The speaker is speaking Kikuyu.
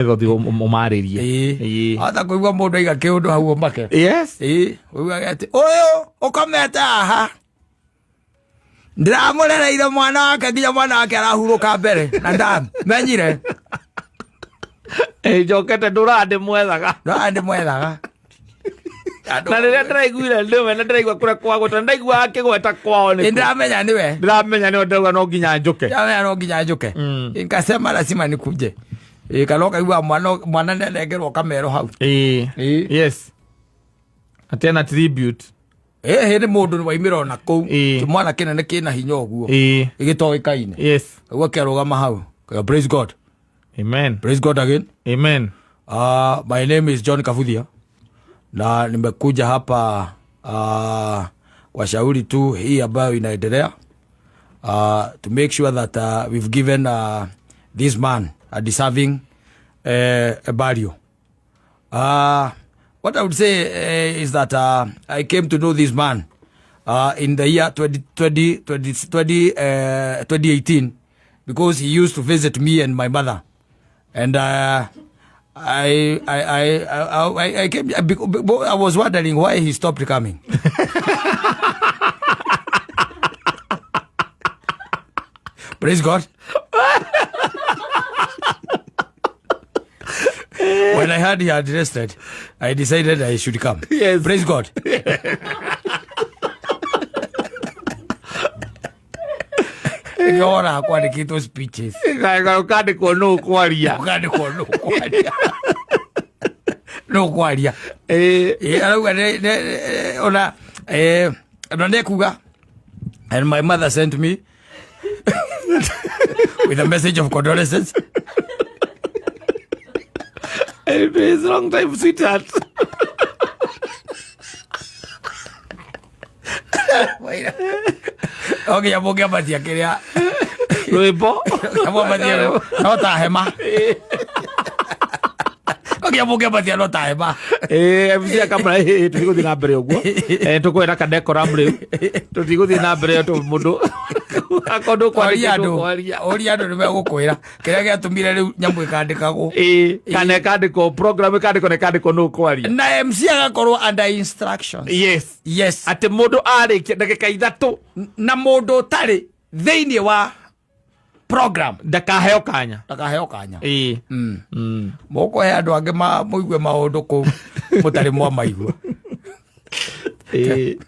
Ũthiĩ ũmarĩrie. Ĩĩ. Ĩĩ. Hata kũigua mũndũ aiga kĩũndũ hau ũmake. Yes. Ĩĩ, ũiguage atĩ ũyũ ũkomete haha ndĩramũrereire mwana wake nginya mwana wake arahurũka mbere na ndamenyire. Ĩ, njokete ndũraga ndĩmwethaga. No ndĩmwethaga. Na rĩrĩa ndĩraiguire nĩwe na ndĩraigua kũrĩa kwagweta ndaigua akĩgweta kwao nĩ kũ. Ndĩramenya nĩwe. Ndĩramenya nĩwe, ndĩrauga no nginya njũke. Ndĩramenya no nginya njũke. Nikasema lazima nikuje. Ĩĩ, kana ũkaigua mwana mwana nĩanengerwo kamero hau. Ĩĩ. Ĩĩ. Yes, atĩ ena tribute. Ĩhĩ, nĩ mũndũ waimĩra ona kũu. Ĩĩ. Kĩmwana kĩnene kĩna hinya ũguo. Ĩĩ. Gĩtoĩkaine. Ũguo kĩarũgama hau. Praise God. Amen. Praise God again. Amen. My name is John Kabuthia na nimekuja hapa kwa shauri tu hii ambayo inaendelea to make sure that we've given this man a deserving a burial. What I would say is that I came to know this man in the year 20, 20, 20, 2018 because he used to visit me and my mother. And I came, I was wondering why he stopped coming. Praise God. When I heard he had rested, I decided I should come. Yes. Praise God. Nĩkĩo kwandĩkĩtwo speeches. Ũkandĩkwo nũ kwaria. Ũkandĩkwo nũ kwaria. Nũ kwaria. Ĩĩ. Ĩ, arauga ona ona nĩkuga and my mother sent me with a message of condolences. It is long time sweetheart. O nginya mũngĩambatia kĩrĩa rwĩmbo. Mũngĩambatia no ta hema. O nginya mũngĩambatia no ta hema. Ĩĩ, MC akamwĩra, "Ĩ, tũtigũthiĩ na mbere ũguo. Tũkwenda kadecorum rĩu, tũtigũthiĩ na mbere mũndũ akorwo Oria ndũkwandĩkĩtwo andũ kwaria." Oria andũ nĩmegũkwĩra kĩrĩa gĩatũmire rĩu nyamũ ĩkandĩkagwo. Ĩĩ, kana ĩkandĩkwo program, ĩkandĩkwo na ĩkandĩkwo nũ kwaria. Na MC agakorwo under instructions. Yes. Yes. Atĩ mũndũ arĩkia ndagĩka 3. Na mũndũ ũtarĩ thĩinĩ wa program ndakaheo kanya. Ndakaheo kanya. Ĩĩ. Mũkũhe andũ angĩ mũigue maũndũ kũu mũtarĩ mwamaigua. Ĩĩ.